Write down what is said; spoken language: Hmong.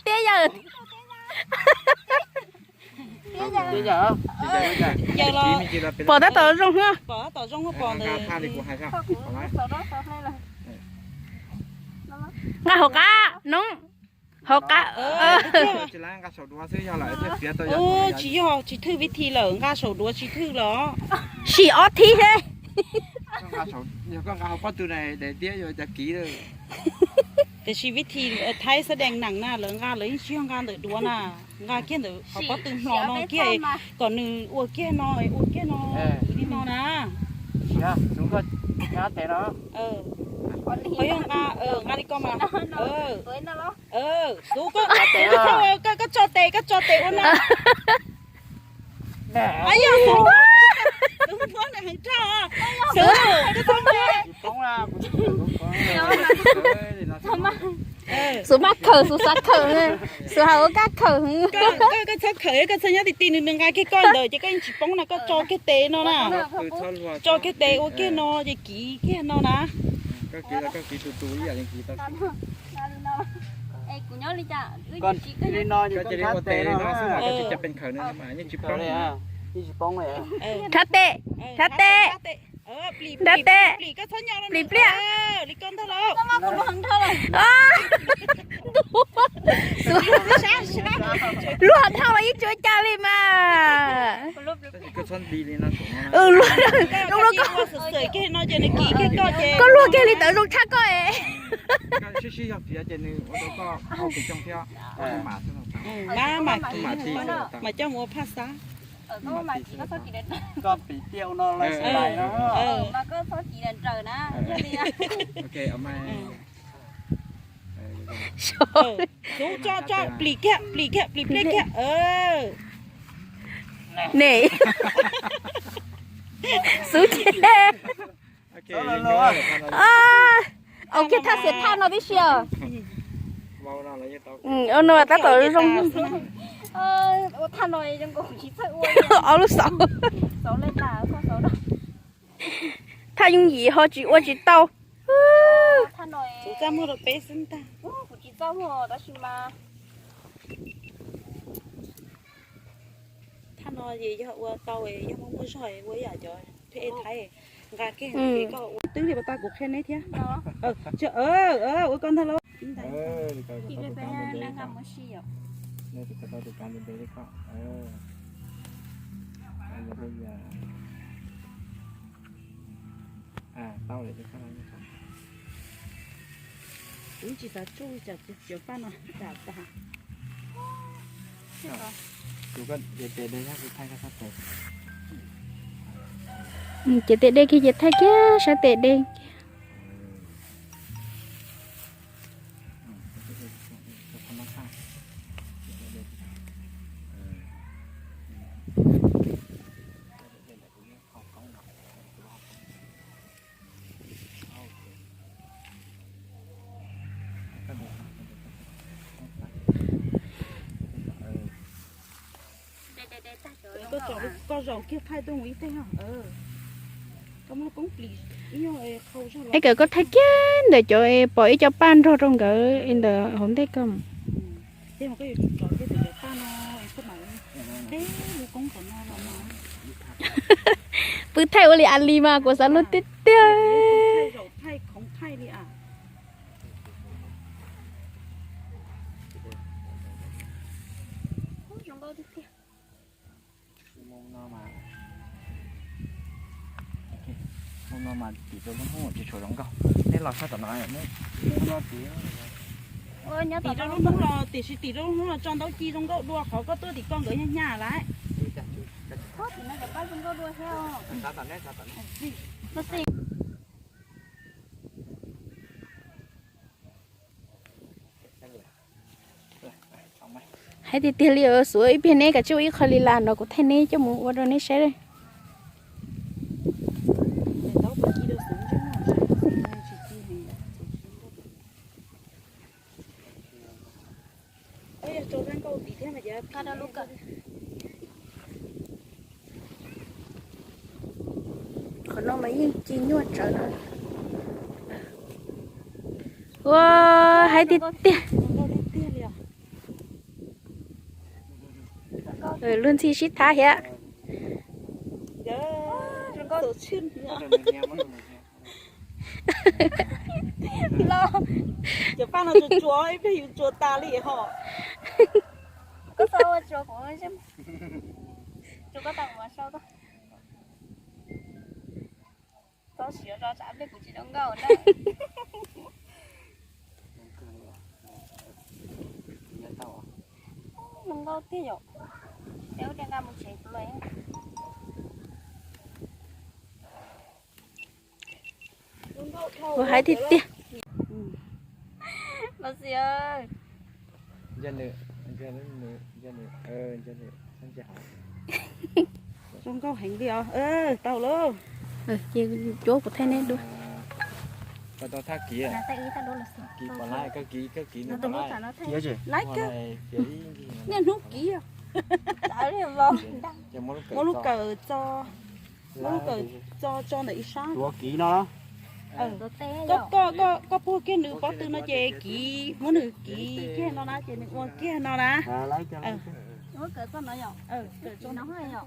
Tiab yawg. Pom tab tom zoo, pom tab tom zoo pom ntawd. Nqa hauv qab noob, hauv qab. Tsis yog, tsis thwj vib thi lawm, nqa saum duav tsis thwj los. Sim ob thib thiab. Tiam sis vib thi Thaib xab dees neem na, lawv nqa lawv yeej tsis yog nqa ntawm duav na, nqa kiag ntawm qhov pob tw hno no kiag, kom nws ua kiag no, ua kiag no, li no na. Qhov yog nqa, nqa li ko mas. Xub, koj tso tes, koj tso tes ua na. Xub, koj tso tes. Xub, koj tso tes. Xub maj khawm, Xub xav khawm, Xub hais ua kab khawm. Koj txhob khawm, koj txhob nyob ti ti, nws nws nqa kiag koj ntawd ces koj yeej tsis poob na, koj tso kiag tes no na. Tso kiag tes ua kiag no ces kiv kiag no na. Rhab tes, rhab tes, rhab tes, plim pliaj. Luag dhau los yeej tsis ua cas li mas. Koj luag kiag li ntawd zoo tshaj koj es. Mas coj mus ua phaj xab. Xub, tso, tso, plim kiag, plim kiag, plim pliaj kiag. Ne, Xub ces, au kiag thaj xiav thaj no tib si os. Ua no tab tom zoo. Ob lub xauv. Thaj yooj yim ho tsis ua tsis tau. Thaj no yog ua tau, yog muaj muaj zog ua ib yam cov peb Thaib nqa kiag koj ua twb li pas tas kuv qhia neb thiab. Ua koj ntag lauj. Kuv tsis xav tsuj cov paj no dam tas. Ces tes dej kiag ces thaij kiag sab tes dej. Koj zaum kiag thaij tuaj mus ib teg. Es kom koj thaij kiag ntawm cov, pom ib co paj nrog rau nkawd ntawm hauv ntej koj. Pw thaij ua li a li mas kuv xav luag tiag tiag. Tim rau lub hnub tsis tshua zoo nkauj. Neb los sab tom no, tim rau lub hnub los, tiam sis tim rau lub hnub los tso ntaub ci zoo nkauj dua qhov koj tuaj tim ko nkawd nyaj nyaj lawm. Hais tiag tiag li, xuav ib pliag neb kav tsij ua ib qho li las no kuv thaij neb coj mus ua rau neb saib. Qhov no mas yeej ci nyuaj tsawv no. Ua, haib tiag tiag. Lub ntxhi sib thab thiab. Cov paj no tsuas tsuas ib pliag yus tsuas tas li hos. Koj tau ua tsuas kuv, tsuas koj tau kuv mas sau tau. Txhob siv zog tsam pliag kuv tsis zoo nkauj na. Zoo nkauj tiag yom. Peb ua dej nqa mus tsev kuv los. Ua haib tiag tiag. Los sis, zoo nkauj heev li os. Tau lauj. Ces cuab kuv thaij neb dua. Niaj hnub kiv. Muab lub kawm tso, muab lub kawm tso tso ntawm ib sab. Tuav kiv no. Koj, koj, koj puag kiag nws pob tw no ces kiv, muab nws kiv kiag no na ces nws ua kiag no na. Kawm tso no yom. Kawm tso no yom.